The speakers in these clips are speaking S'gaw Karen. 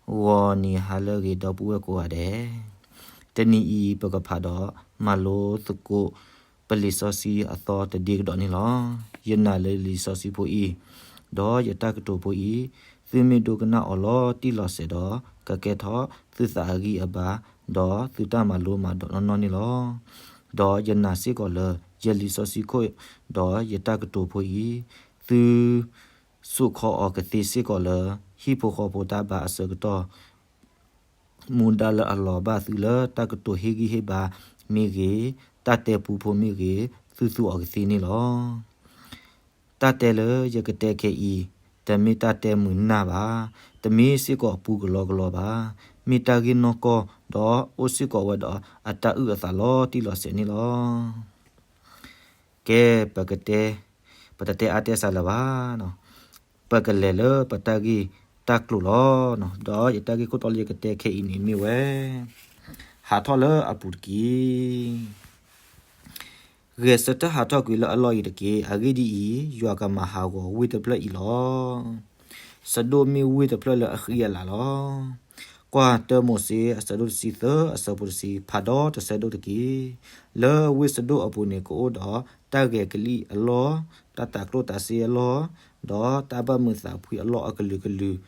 ဂီၤနံၤဟါလၢအဂ့ၤ ဒီပုၢ်ဝဲၢ်ကိးဂၤဒဲး, တနံၤအံၤ ပကဖးဒီးမၤလိသကိး ပလံာ်စီဆှံအသီတဒ့ကဒီးန့ၣ်လီၤ. ယနာ်လၢလံာ်စီဆှံဖိအံၤ, ဒီးယတၢ်ကတိၤဖိအံၤ, သုမ့ၢ်ဒိကနၣ်အီၤလီၤတံၢ်လီၤဆဲးဒီး ကကဲထီၣ်သုသးအဂံၢ်အဘါ, ဒီးသုတၢ်မၤလိမၤဒိးနီၢ်နီၢ်န့ၣ်လီၤ. ဒီးယနာ်စ့ၢ်ကီးလၢ ယလံာ်စီဆှံခိၣ်, ဒီးယတၢ်ကတိၤဖိအံၤ, သု ဆူၣ်ခီအီၤကသ့စ့ၢ်ကီးလၢ ဟံၣ်ဖိဃီဖိတၢ်ဘါအဆၢကတီၢ်, မူဒါလၢအလီၤဘၣ်သုလၢတၢ်ကတိၤဟ့ၣ်ဂံၢ်ဟ့ၣ်ဘါမ့ၢ်ဂ့ၤ, တၢ်တဲပူဖိမ့ၢ်ဂ့ၤ, သုသူအီၤကသ့န့ၣ်လီၤ. တၢ်တဲလၢယကတဲခဲအံၤ, တမ့ၢ်တၢ်တဲမုာ်နၢ်ဘၣ်, တမ့ၢ်စ့ၢ်ကီးပူကလီကလီဘၣ်, မ့ၢ်တၢ်ဂ့ၢ်နီၢ်ကီၢ်, ဒီးအိၣ်စ့ၢ်ကီးဝဲဒီးအတၢ်အုၣ်အသးလီၤတံၢ်လီၤဆဲးန့ၣ်လီၤ. ကဲ, ပကတဲ, ပတတဲအါတဲစှၤလၢၤဘၣ်. ပကလဲၤလၢပတၢ်ဂ့ၢ်တၢ်ကျိၤလီၤ. ဒီးယတၢ်ဂ့ၢ်ခိၣ်တီလၢယကတဲခဲအံၤန့ၣ်မ့ၢ်ဝဲ, ဟးထီၣ်လၢအပူၤတက့ၢ်. ဂဲၤဆၢထၢၣ်ဟးထီၣ်ကွံာ်လၢအလီၢ်အံၤတက့ၢ်. အဂ့ၢ်ဒ်အံၤ, ယွၤကမၤဟးဂီၤဝ့ၢ်တဖျၢၣ်အံၤလီၤ. စဒိၣ်မ့ၢ်ဝ့ၢ်တဖျၢၣ်လၢအဃံအလၤလီၤ. ကွၢ်တၢမိၤၡ့ အဆၢဒိၣ်တဆံသၢ အဆၢဖိတဆံ, ဖးဒီတဆၢဒိၣ်တက့ၢ်. လၢဝ့ၢ်စဒိၣ်အပူၤန့ၣ် ကအိၣ်ဒီးတၢ်ဂဲၤကလံၣ်အလီၢ်, တၢ်တၤကျိၣ်တၤစ့အလီၢ်, ဒီးတၢ်ဘၣ်မုာ်သးဖှံအလီၢ်အကလုာ်ကလုာ်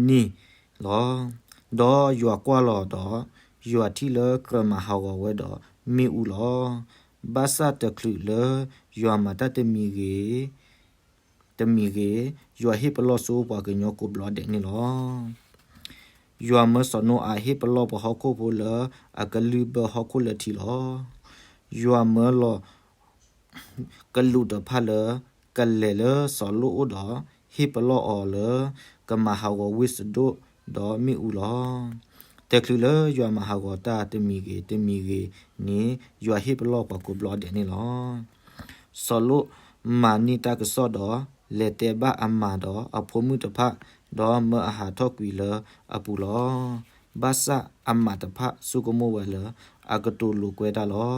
န့ၣ်လီၤ. ဒီးယွၤကွၢ်လီၤဒီး, ယွၤထံၣ်လၢကြၢးမၤဟးဂီၤဝဲဒီးမ့ၣ်အူလီၤ. ဘၣ်ဆၣ်တချုးလၢယွၤမၤတၢ်တမံၤဂ့ၤ, တမံၤဂ့ၤ, ယွၤဟ့ၣ်ပလီၢ်ဆူပှၤကညီကိးဘျီဒဲးန့ၣ်လီၤ. ယွၤမၢစီၤနိအၤဟ့ၣ်ပလီၢ်ပှၤဟီၣ်ခိၣ်ဖိလၢအကလုၢ်ဘၢဟီၣ်ခိၣ်လၢထံလီၤ. ယွၤမၢလီၤ ကလူးတဖၣ်လၢကလဲၤလၢစီၤလီးအိၣ်ဒီး ဟ့ၣ်ပလီၢ်အီၤလၢ ကမၤဟးဂီၤဝ့ၢ်စဒိၣ်ဒီးမ့ၣ်အူလီၤ. တချုးလၢယွၤမၤဟးဂီၤတၢ်တမံၤဂ့ၤတမံၤဂ့ၤန့ၣ် ယွၤဟ့ၣ်ပလီၢ်ပှၤကိးဘျီဒဲးန့ၣ်လီၤ. စီၤလီးမၤန့ၢ်တၢ်ကစီၣ်ဒီး လဲၤတဲဘၣ်အမၤဒီးအဖိမုၣ်တဖၣ်, ဒီးမၢအဟးထီၣ်ကွံာ်လၢအပူၤလီၤ. ဘၣ်ဆၣ်အမၤတဖၣ်ဆိကမိၣ်ဝဲလၢ အကတိၤလိာ်ကွဲတၢ်လီၤ.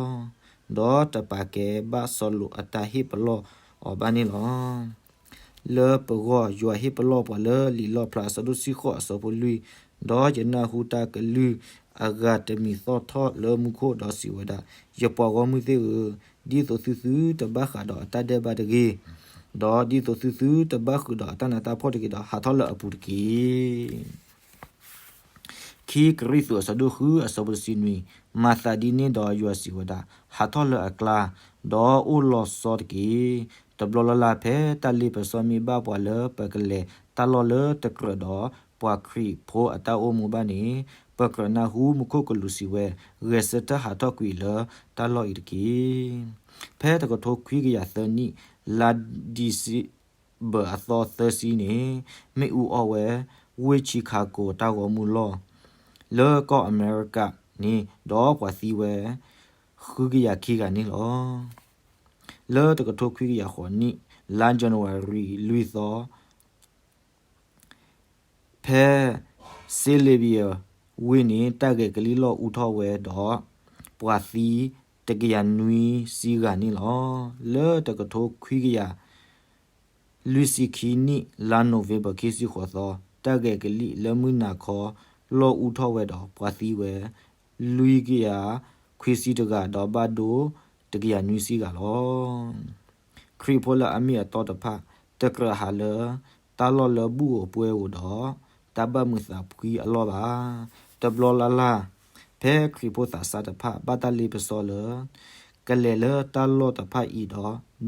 ဒီးတပာ်ကဲဘၣ်စီၤလီးအတၢ်ဟ့ၣ်ပလီၢ်အီၤဘၣ်န့ၣ်လီၤ. လၢပဂီၢ် ယွၤဟ့ၣ်ပလီၢ်ပှၤလၢလံာ်လီၣ်ဖျါ အဆၢဒိၣ်တဆံဃိး အဆၢဖိလွံၢ်, ဒီးယနၢ်ဟူတၢ်ကလုၢ်အဂၤတမံၤသီၣ်ထီၣ်လၢမူခိၣ်ဒီးစံးဝဲဒၣ်, ယပှၤဂီၢ်မုၢ်သ့ၣ်ဧၢ, ဒ်သိးသုသုတဘၣ်ဃးဒီးအတၢ်ဒဲးဘးတဂ့ၤ, ဒီးဒ်သိးသုသုတဘၣ်ဃုာ်ဒီးအတၢ်နးတၢ်ဖှီၣ်တဂ့ၤဒီး ဟးထီၣ်လၢအပူၤတက့ၢ်. ခံကရံၣ်သူး အဆၢဒိၣ်ဃု အဆၢဖိတဆံနွံ, မၤသးဒ်န့ၣ်ဒီးယွၤစံးဝဲဒၣ်, ဟးထီၣ်လၢအကျါ, ဒီးအိၣ်လီၤဆီတက့ၢ်. တဘျီလၢ်လၢ် ဖဲတၢ်လ့ပစီမ့ၢ်ဘၣ်ပှၤလၢပကလဲၤတၢ်လီၢ်လၢတကြၢးဒီးပှၤခရံာ်ဖိအတၢ်အိၣ်မူဘၣ်န့ၣ်, ပကြၢးနၢ်ဟူမူခိၣ်ကလူးစံးဝဲ, ဂဲၤဆၢထၢၣ်ဟးထီၣ်ကွံာ်လၢတၢ်လီၢ်အံၤတက့ၢ်. ဖဲတကထိခွံကယၤသၢနံၣ်, လါဒံၣ်စ့ဘၢၣ်အသီသၢဆံန့ၣ်, မ့ၣ်အူအီၣ်ဝဲ ဝ့ၢ် Chicago တၢ်ဂီၤမူလီၢ် လၢကီၢ်အမဲရကၤန့ၣ်, ဒီးပှၤသံဝဲ ဃုကယၤခံဂၤန့ၣ်လီၤ. လၢတကထိခွံကယၤဃိးနံၣ်, လါ January လွံၢ်သီ, ဖဲ Philadelphia ဝ့ၢ်န့ၣ် တၢ်ဂဲၤကလံၣ်လီၢ်အူထီၣ်ဝဲဒီး ပှၤသံတကယၤနွံဆံဂၤန့ၣ်လီၤ. လၢတကထိခွံကယၤ လွံၢ်ဆံခံနံၣ် လါ November ခံဆံဃိးသီ, တၢ်ဂဲၤကလံၣ်လၢမုၢ်နၤခီ လီၢ်အူထီၣ်ဝဲဒီး ပှၤသံဝဲ လွံၢ်ကယၤခွံဆံတဂၤ, ဒီးဘၣ်ဒိတကယၤနွံဆံဂၤလီၤ. ခရံာ်ဖိလၢအမ့ၢ်အတီတဖၣ် တကြၢးဟးလၢ တၢ်လီၢ်လၢဘူၣ်ဧိၤပှဲၤဧိၤဒီး တၢ်ဘၣ်မုာ်သးဖှံအလီၢ်ဘၣ်. တဘျီလၢ်လၢ်, ဖဲခရံာ်ဖိသးစၢ်တဖၣ် ဘၣ်တၢ်လ့ပစီလၢ ကလဲၤလၢတၢ်လီၢ်တဖၣ်အံၤဒီး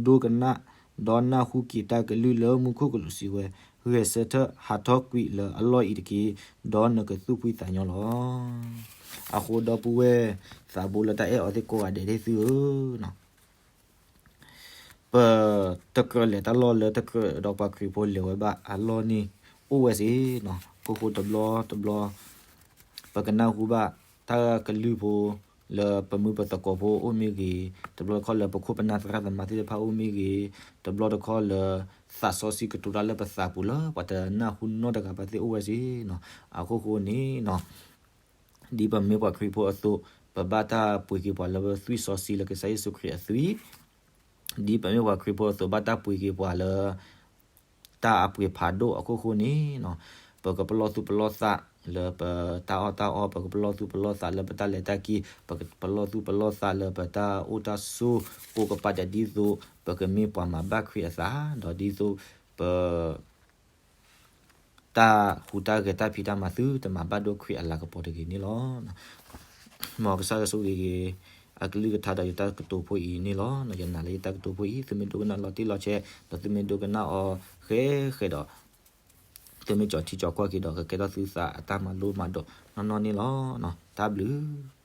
ဒိကနၣ်, ဒီးနၢ်ဟူက့ၤတၢ်ကလုၢ်လၢမူခိၣ်ကလူးစံးဝဲ, ဂဲၤဆၢထၢၣ်ဟးထီၣ်ကွံာ်လၢအလီၢ်အံၤတက့ၢ်, ဒီးနကသူၣ်ဖှံသးညီလီၤ. အဃိဒီပုၢ်ဝဲၢ် သးဘိလၢတၢ်အဲၣ်အီၤသ့ၣ်ကိးဂၤဒဲးသ့ၣ်သုဧၢ, ပတကြၢးလဲၤတၢ်လီၢ်လၢတကြၢးဒီးပှၤခရံာ်ဖိလဲၤဝဲဘၣ်အလီၢ်န့ၣ် အိၣ်ဝဲစ့ၢ်ကီး. ခိၣ်ဃိတဘျီတဘျီ ပကနၢ်ဟူဘၣ်တၢ်ကလုၢ်ဖိ လၢပမုၢ်ပသကိးဖိအိၣ်မ့ၢ်ဂ့ၤ, တဘျီတခီၣ်လၢပခိၣ်ပနၢ်သရၣ်သမါသ့ၣ်တဖၣ်အိၣ်မ့ၢ်ဂ့ၤ, တဘျီတခီၣ်လၢ သးစီဆှံကတိၤတၢ်လၢပသးပူၤလၢပှၤတနၢ်ဟူနီတဂၤဘၣ်သ့ၣ်အိၣ်ဝဲစ့ၢ်ကီး. အခိၣ်ဃိန့ၣ် ဒ်ပမ့ၢ်ပှၤခရံာ်ဖိအသိး, ပဘၣ်တၢ်ပှ့ၤက့ၤပှၤလၢသွံၣ်စီဆှံလၢကစၢ်ယ့ၣ်ၡူးခရံာ်အသွံၣ်, ဒ်ပမ့ၢ်ပှၤခရံာ်ဖိအသိး ဘၣ်တၢ်ပှ့ၤက့ၤပှၤလၢ တၢ်အပှ့ၤဖးဒိၣ်အခိၣ်ဃိန့ၣ်, ပကပလီၢ်သူၣ်ပလီၢ်သးလၢပတၢ်အီၣ်တၢ်အီ, ပကပလီၢ်သူၣ်ပလီၢ်သးလၢပတၢ်လဲၤတၢ်က့ၤ, ပကပလီၢ်သူၣ်ပလီၢ်သးလၢပတၢ်အိၣ်တၢ်ဆိး, ကိးကပၤဒဲး ဒ်သိးပကမ့ၢ်ပှၤမၤဘၣ်ခရံာ်အသး, ဒီးဒ်သိးပ တၢ်ဟူးတၢ်ဂဲၤတၢ်ဖံးတၢ်မၤသုတမၤဘၣ်ဒိၣ်ခရံာ်အလၤကပီၤတဂ့ၤန့ၣ်လီၤ. မ်ကစၢ်ယွၤဆိၣ်ဂ့ၤက့ၤ အကလုၢ်ကထါဒီးယတၢ်ကတိၤဖိအံၤန့ၣ်လီၤ. ယနာ်လၢယတၢ်ကတိၤဖိအံၤ သုမ့ၢ်ဒိကနၣ်လီၤတံၢ်လီၤဆဲး ဒီးသုမ့ၢ်ဒိကနၣ်အီၤဃဲဃဲဒီး သုမ့ၢ်ကၠီၤထံကၠီၤကီၢ်က့ၤဒီး ကကဲထီၣ်သုသးအတၢ်မၤလိမၤဒိးနီၢ်နီၢ်န့ၣ်လီၤ. တၢ်ဘျုး